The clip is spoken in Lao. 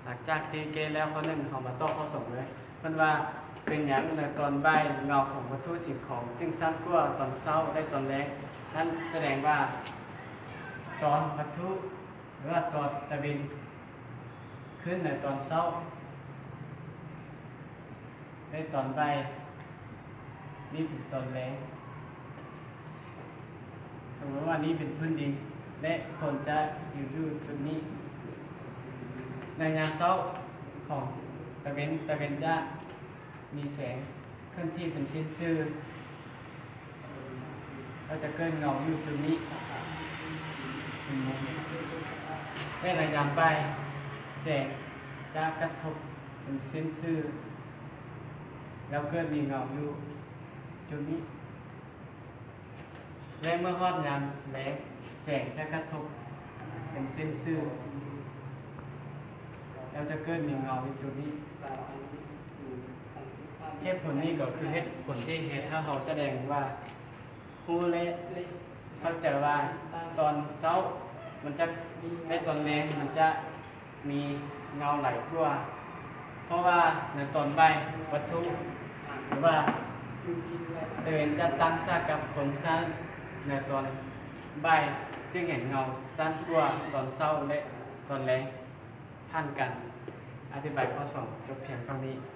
ຫຼັງຈາກທີ່ແກ້ແລ້ວຂໍ້ໜຶ່ງ ເຮົາມາຕໍ່ຂໍ້ສອງເລີຍ. ເພິ່ນວ່າ ເປັນຫຍັງໃນຕອນບ່າຍເງົາຂອງວັດຖຸສິ່ງຂອງຈຶ່ງສັ້ນກວ່າຕອນເຊົ້າ ແລະ ຕອນແລງ? ນັ້ນສະແດງວ່າ ຕອນວັດຖຸ ຫຼືວ່າຕອນຕາເວັນຂຶ້ນໃນຕອນເຊົ້າ ແລະ ຕອນບ່າຍນີ້ເປັນຕອນແລງ. ສົມມຸດວ່ານີ້ເປັນພື້ນດິນ ແລະ ຄົນຈະຢືນຢູ່ຈຸດນີ້. ໃນຍາມເຊົ້າຂອງຕາເວັນ, ຕາເວັນຈະມີແສງເຄື່ອນທີ່ເປັນເສັ້ນຊື່ ແລ້ວຈະເກີດເງົາຢູ່ຈຸດນີ້ເປັນມຸມ ແລະ ໃນຍາມບ່າຍ ແສງຈະກະທົບເປັນເສັ້ນຊື່ ແລ້ວເກີດມີເງົາຢູ່ຈຸດນີ້ ແລະ ເມື່ອຮອດຍາມແລງ ແສງຈະກະທົບເປັນເສັ້ນຊື່ ແລ້ວຈະເກີດມີເງົາຢູ່ຈຸດນີ້. ເຫດຜົນນີ້ກໍຄືເຫດຜົນທີ່ເຮັດໃຫ້ເຮົາສະແດງວ່າ ຮູ້ ແລະ ເຂົ້າໃຈວ່າຕອນເຊົ້າມັນຈະ ແລະ ຕອນແລງມັນຈະມີເງົາຫຼາຍກວ່າ ເພາະວ່າໃນຕອນບ່າຍວັດຖຸ ຫຼືວ່າຕາເວັນຈະຕັ້ງສາກັບຄົນສັ້ນໃນຕອນບ່າຍ ຈຶ່ງເຫັນເງົາສັ້ນກວ່າຕອນເຊົ້າ ແລະ ຕອນແລງ. ຜ່ານການອະທິບາຍຂໍ້ສອງຈົບພຽງເທົ່ານີ້.